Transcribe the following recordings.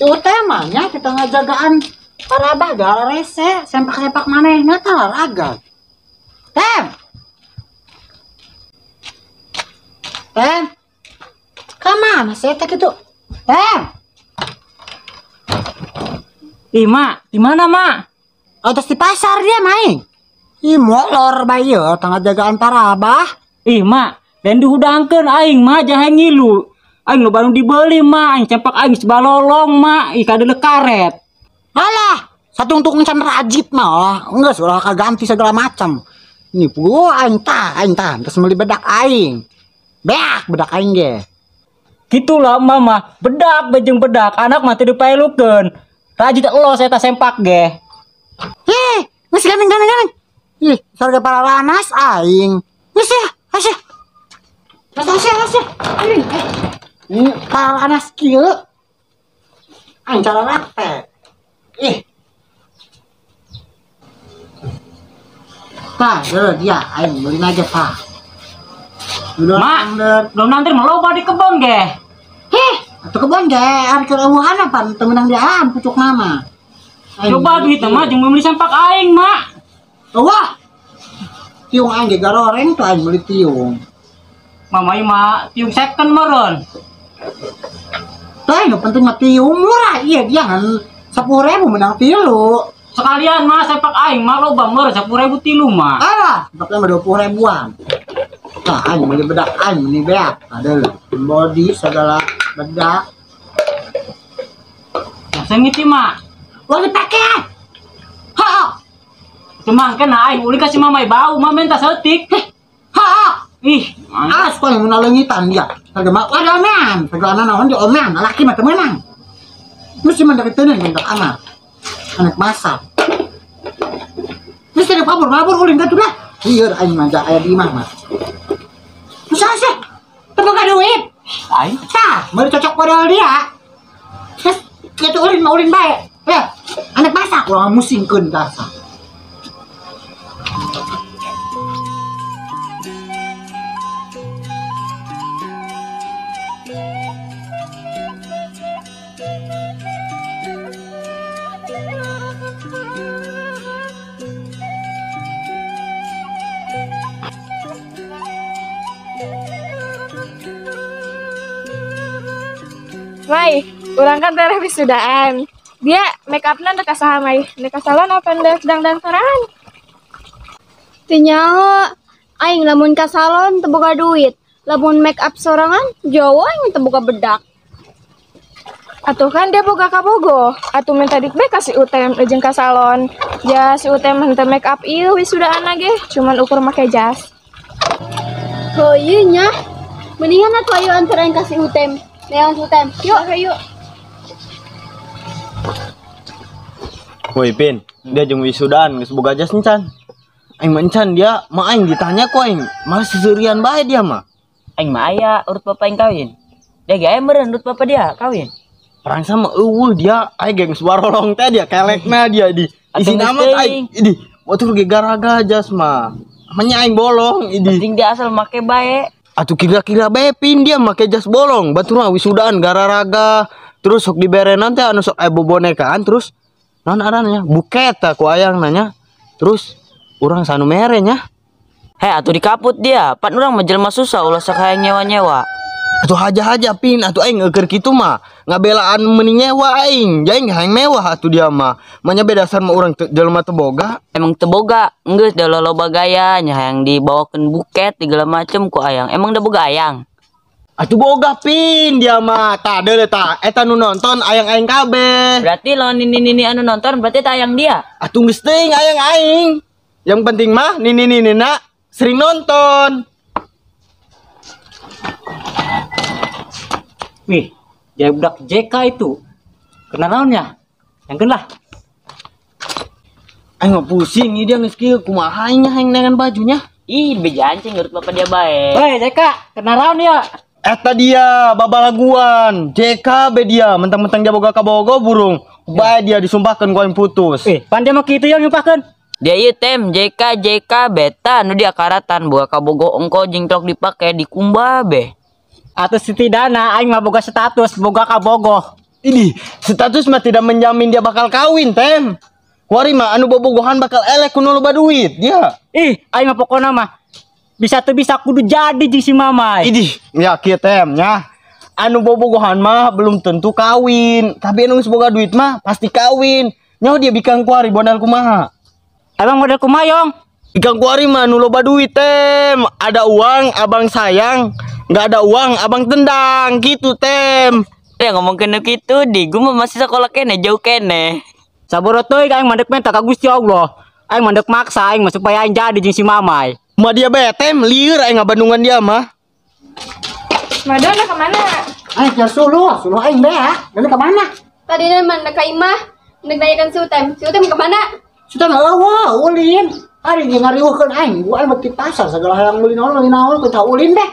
Si utamanya kita ngajagaan para abah gara rese sempak-sempak manehna tah olahraga. Tem. Tem. Ka mana sih teh kitu? Tem. Ih, Mak, di mana, Mak? Atas di pasar dia main. Ih, molor bae ieu tangga jagaan para abah. Ih, Mak, dan dihudangkeun aing mah jahe ngilu. Aing nu baru dibeli, Mak, aing cempak aing sebalolong, Mak, ih kadeuleuh karet. Alah, satungtung can rajit mah lah. Enggak sudah kaganti segala macam. Ini gua aing tah, terus beli bedak aing. Beak bedak aing ge. Gitulah mama, bedak bejeng bedak, anak mah teu dipaelukeun. Rajit elos eta sempak ge. Heh, geus gandeng. Ih, surga para lanas aing. Geus ya, geus ya. Geus ya, geus ya. Ini para lanas kieu. Aing cara rate. Ih. Tah, dulu dia aing beli aja, Pak. Mak, belum nanti mah loba di kebon ge. Heh, atuh kebon ge, ari keur eueuhan apa teu meunang di alam pucuk nama. Coba duit mah jeung meuli sempak aing, Mak. Wah. Tiung aing ge garoreng tuh aing meuli tiung. Mama ieu mah tiung second meureun. Tah, nu penting mah tiung murah ieu dia ngan 10.000 menang tilu. Sekalian mah sempak aing mah loba meureun 10.000 tilu mah. Alah, sempaknya mah 20.000-an. Tah, aing meuli bedak aing meuli beak. Ada lho, body segala bedak. Nah, sengit ieu mah. Wah dipake. Ha. Cuma kena aing uli kasih mamai bau, mah minta setik. Ha. Ih, alas kok yang leungitan dia. Harga mah ada omean, segala naon di omean, laki mah teu meunang. Mesti mah dari teuneun minta anak. Anak masak. Mesti mabur ulin ka tuh dah. Ieu aing mah aya di imah mah. Bisa sih. Teu boga duit. Aing tah, meuli cocok modal dia. Geus, kitu ulin mah ulin bae. Ya, anak masak urang musingkeun dasar. Mai, urang kan tereh wisudaan. Dia make upna ndek ka saha Mai? Ndek ka salon apa ndek dangdan sorangan? Teu nyaho, aing lamun ka salon teu boga duit. Lamun make up sorangan, jauh aing teu boga bedak. Atuh kan dia boga kabogoh. Atuh minta dik bae ka si Utem jeung ka salon. Ja si Utem henteu make up ieu wisudaan ge, cuman ukur make jas. Oh ieu nya. Mendingan atuh ayo antar aing ka si Utem. Neang si Utem. Yuk, ayo. Woi Pin, dia jeung wisudaan geus boga jas encan. Aing mah encan dia, mah aing ditanya ku aing, malah seserian bae dia mah. Aing mah aya urut bapak aing kawin. Dia ge aya meureun urut bapak dia kawin. Perang sama eueuh dia, aing ge geus barolong teh dia kelekna dia di. Isi nama aing, idi. Motor ge garaga jas mah. Manya aing bolong idi. Penting dia asal make bae. Atuh kira-kira bae Pin dia make jas bolong, batur mah wisudaan gararaga. Terus sok diberenan teh anu sok aya bobonekaan terus naon arannya buket tah ku ayang nanya. Terus urang sanu mere nya. Heh atuh dikaput dia, pan urang mah jelema susah ulah sok hayang nyewa-nyewa. Atuh haja-haja Pin, atuh aing eukeun kitu mah ngabelaan meuni nyewa aing, jaing hayang mewah atuh dia mah. Manya be dasar mah urang jelema teu boga. Emang teu boga, geus da loba gaya nya hayang dibawakeun buket segala macem ku ayang. Emang da boga ayang? Atuh boga Pin dia mah. Tah deuleu tah, eta nu nonton ayang-ayang kabeh. Berarti lawan nini-nini anu nonton berarti tah ayang dia. Atuh geus teuing ayang aing. Yang penting mah nini-nini na sering nonton. Wih, dia budak JK itu. Kena naonnya? Yang lah. Aing mah pusing ieu dia geus kieu kumaha aing hayang neangan bajunya. Ih, beja anjing urut bapak dia bae. Woi, JK, kena naon ya? Eta dia babalaguan. JK be dia mentang-mentang dia boga kabogo burung. Bae dia disumpahkeun ku aing putus. Pan dia mah kitu yang nyumpahkeun. Dia ieu tem JK JK beta nu dia karatan boga kabogo ongko jeung trok dipake dikumbah be. Atau setidaknya aing mah boga status boga kabogoh. Ini status mah tidak menjamin dia bakal kawin, Tem. Kuari mah anu bobogohan bakal eleh ku nu loba duit, dia. Ih, aing mah pokona mah bisa tuh bisa kudu jadi jeung si Mamai. Idih, ya kieu Tem nya. Anu bobogohan mah belum tentu kawin, tapi anu geus boga duit mah pasti kawin. Nyaho dia bikang kuari modal kumaha? Emang modal kumaha, Yong? Bikang kuari mah anu loba duit, Tem. Ada uang abang sayang, nggak ada uang abang tendang gitu, Tem. Ya ngomong kena gitu di gua mah masih sekolah kene jauh kene. Saboro teuing aing mandek minta ka Gusti Allah. Aing mandek maksa aing mah supaya aing jadi jeung si Mamai. Mah dia bae, Tem, lieur aing ngabandungan dia mah. Madonna kemana? Aing ke suluh, suluh aing beak. Dulu kemana? Tadi mah ka imah, ndek nanyakan si Utem. Si Utem kemana? Sudah eueuh ulin. Ari dia ngariweuhkeun aing, gua aing di pasar segala hayang meuli naon meuli naon teu ulin deh.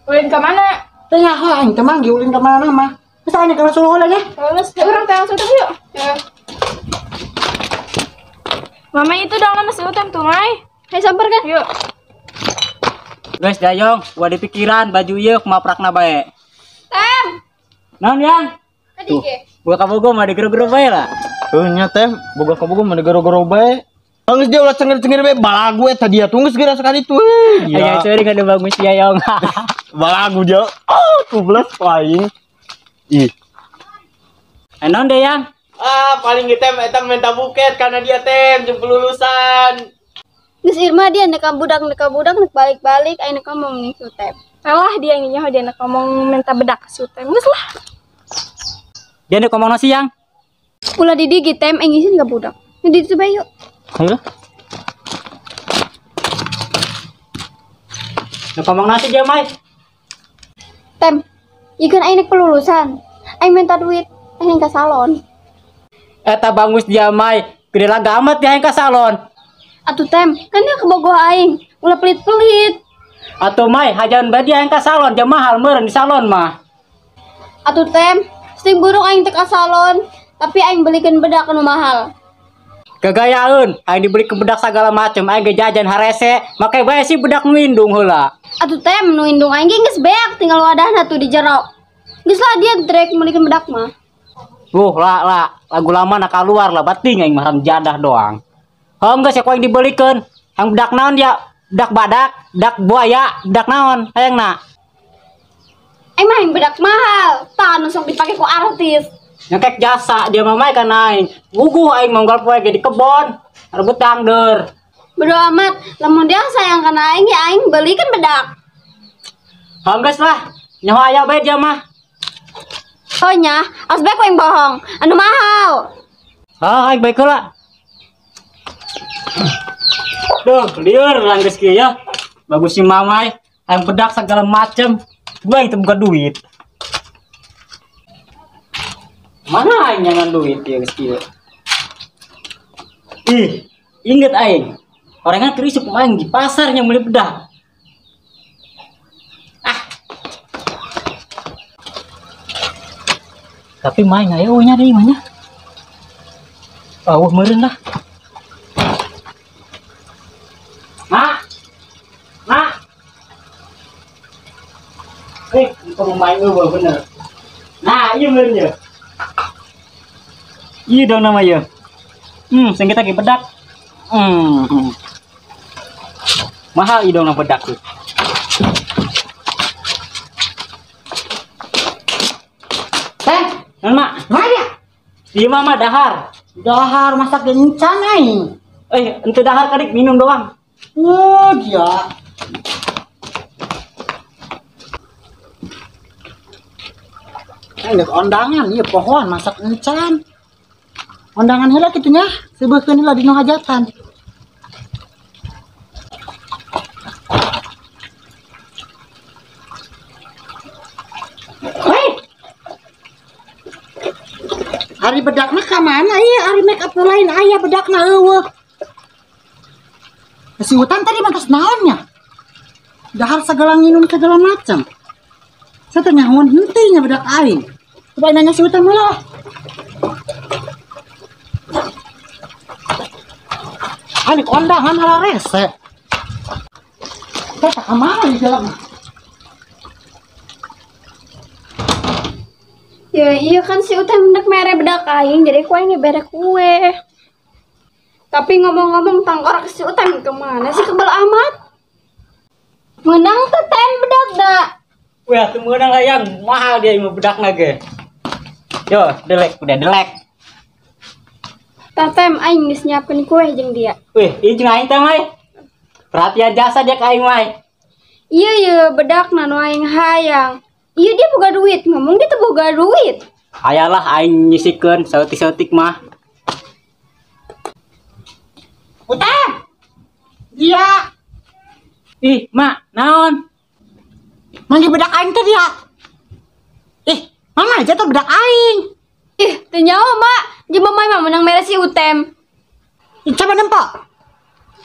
Ulin kemana? Teu nyaho aing teh manggi ulin ka mana mah. Geus aing ka suluh heula nya. Terus urang teh langsung yuk. Ya. Mama itu dong nama si Utem tuh, Mai. Hai samper kan? Yuk. Guys, dayong, gua di pikiran baju ieu kumaha prakna bae. Tem. Naon, Yang? Tadi ge. Boga kabogo mah digero-gero bae lah. Heuh nya, Tem, boga kabogo mah digero-gero bae. Geus dia ulah cengir-cengir bae balagu eta dia tuh geus geura sekali tuh. Aya ceuring ada bagus ya, Yong. Balagu dia. Oh, tubles aing. Ih. Naon deh, Yang? Ah, paling kita eta minta buket karena dia Tem jeung pelulusan. Geus Irma dia nek budak nek balik-balik aing nek ngomong ning si Utem. Alah dia nyaho dia nek ngomong minta bedak si Utem. Geus lah. Dia nek ngomong nasi, Yang. Ulah didigit Tem aing isin ka budak. Di ditu bae yuk. Ayo. Nek ngomong nasi dia, Mai. Tem, ieu kan aing nek pelulusan. Aing minta duit, aing ka salon. Eta bangus dia, Mai. Gede laga amat dia aing ka salon. Atuh Tem, kan dia kebogoh aing, ulah pelit-pelit. Atuh Mai, hajan bae dia aing ka salon, jam mahal meureun di salon mah. Atuh Tem, sing buruk aing teh ka salon, tapi aing belikeun bedak nu mahal. Gagayaeun, aing dibeli ke bedak segala macem, aing ge jajan harese, make bae si bedak nu indung heula. Atuh Tem, nu indung aing ge geus beak tinggal wadahna tuh di jero. Geus lah dia drek meulikeun bedak mah. Lah lagu lama nak keluar lah bating aing mah jadah doang. Heuh geus ku aing dibelikeun. Hayang bedak naon dia? Bedak badak, bedak buaya, bedak naon hayangna? Aing mah hayang bedak mahal, tah anu sok dipake ku artis. Nyekek jasa dia mah mai kana aing. Wuguh aing monggal poe ge di kebon, rebut dangder. Bodo amat, lamun dia sayang kana aing ya aing belikeun bedak. Heuh geus lah, nyaho aya bae dia mah. Oh nya, awas bae ku aing bohong, anu mahal. Heuh aing bae heula. Duh, liur lah geus kieu ya. Bagus si Mamai, hayang bedak segala macem. Gua yang teu boga duit. Mana aing nyangan duit ya geus kieu. Ih, inget aing. Orangan keur isuk aing di pasar nya meuli bedak. Ah. Tapi main aya eueuh nya deui mah nya. Eueuh meureun lah. Mak. Mak. Kamu main eueuh bener. Nah, ieu meureun ye. Ieu dong nama ieu. Sing kita ge bedak. Mahal ieu dong nama bedak tuh. Teh, naon mak? Mana? Ieu mah mah dahar. Dahar masak gencan aing. Ente dahar kadik minum doang. Oh, dia. Aing kondangan ieu pohon masak encan. Kondangan heula kitu nya, seubeuhkeun heula dina hajatan. Hei. Ari bedakna ka mana ieu? Ari make up nu lain aya bedakna eueuh. Si Utan tadi mantas naonnya? Dahar segala nginum segala macam. Saya teh nyahoan henteu nya bedak aing. Coba nanya si Utan heula. Aing kondangan hararese. Teh ka mana di jalan? Ya Ya iya kan si Utem hendak mere bedak aing, jadi ku aing dibere kue. Tapi ngomong-ngomong tangkorak si Utem kemana sih kebel amat? Menang teh tem bedak dah. Wah, tuh menang lah yang mahal dia mau bedak lagi. Yo, delek udah delek. Tatem aing geus nyiapkeun kue jeung dia. Wih, ieu jeung aing teh mai. Perhatian jasa dia ka aing mai. Iya iya bedakna nu aing hayang. Iya dia boga duit, ngomong dia tuh boga duit. Ayalah aing nyisikeun saeutik-saeutik mah. Utem. Dia. Ih, Mak, naon? Manggil bedak aing teh dia. Ih, mama aja tuh bedak aing. Ih, teu nyaho, Mak. Jeung mamai mah menang mere si Utem. Ih, coba nempo.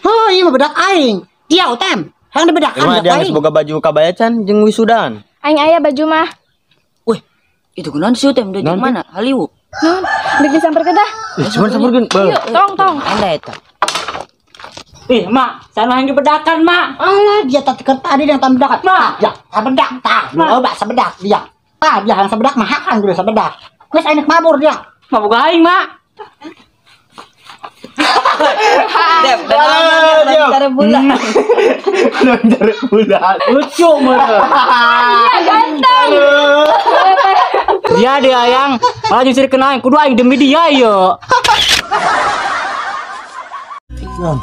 Oh, iya mah bedak aing. Dia Utem. Hayang dibedakan Emang bedak dia geus aing. boga baju kabaya can jeung wisudaan. Aing aya baju mah. Wih, itu kunaon si Utem dari Naon, mana? Haliwu. Naon? Dek disamperkeun tah. Ih, cuman sampeurkeun. Beuh. Yuk, tong tong. Anda eta. Ih, Mak, sana yang dibedakan, Mak. Alah, dia tadi tadi yang tan bedak. Mak. Ya, sabedak tah. Loba sabedak dia. Tah, dia yang sabedak mah hakan gue sabedak. Geus aing mabur dia. Mah boga aing, Mak. Dep, cara bulan. Cari bulan. Lucu meureun. Iya ganteng. Dia dia yang malah jeung sirikeun aing, kudu aing demi dia ieu. Action.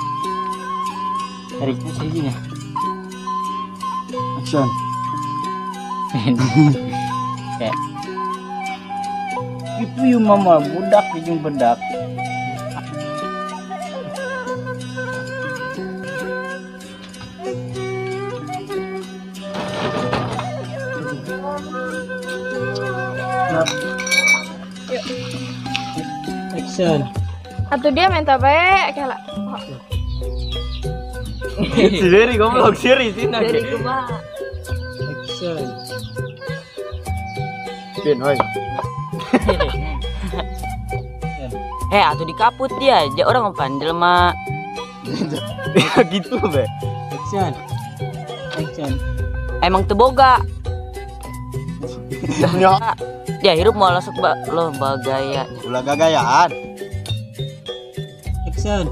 Cari sajinya. Action. Kayak itu yuk mama budak jeung bedak. Action. Atuh dia minta bae kela. Si Seri goblok seri sih Dari kumaha? Action. Pin, oi. Eh, atuh dikaput dia. Ja orang pan jelema. Ya gitu be. Action. Action. Emang teu boga. Ya, Dia hirup mau lasuk lo bagaya. ulah gagayaan. Action.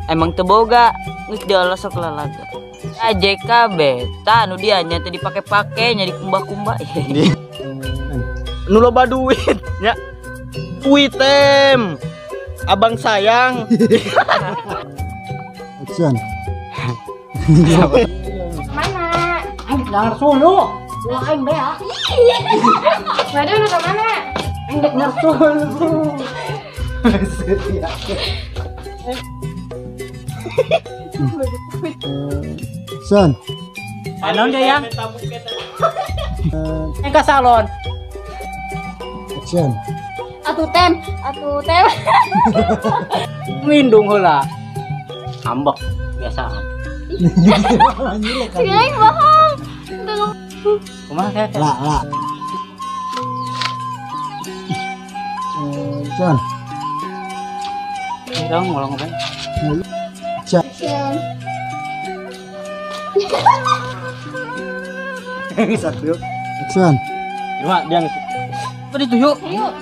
Emang teu boga, geus dia lasuk lalaga. Ya JKB, tah nu dia nya teu dipake-pake nya dikumbah-kumbah. Nu loba duit nya. Duit tem. Abang sayang. Action. Mana? Aing dengar sulu. Sulu aing deh ya. Waduh, nu ka mana? Aing dengar sulu. Action. Anon dia yang. Yang ke salon. Action. Atuh tem, atuh tem. Ngindung heula. Ambek biasaan. Si aing bohong. Kumaha kayak La la. Action. Dong ngulang apa? Action. Satu. Action. Cuma dia geus. Tadi tuh yuk. Yuk.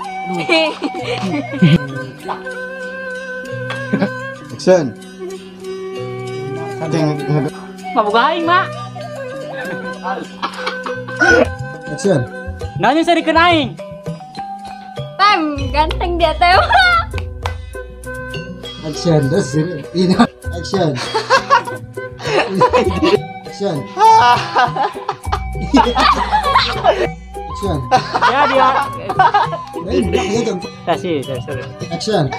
Action. Mah boga aing, Mak. Action. Naon yang sarikeun aing? Tem, ganteng dia tem. Action. Terus ini action. Action. Action. Ya dia. Action. Kasih, sorry. Action.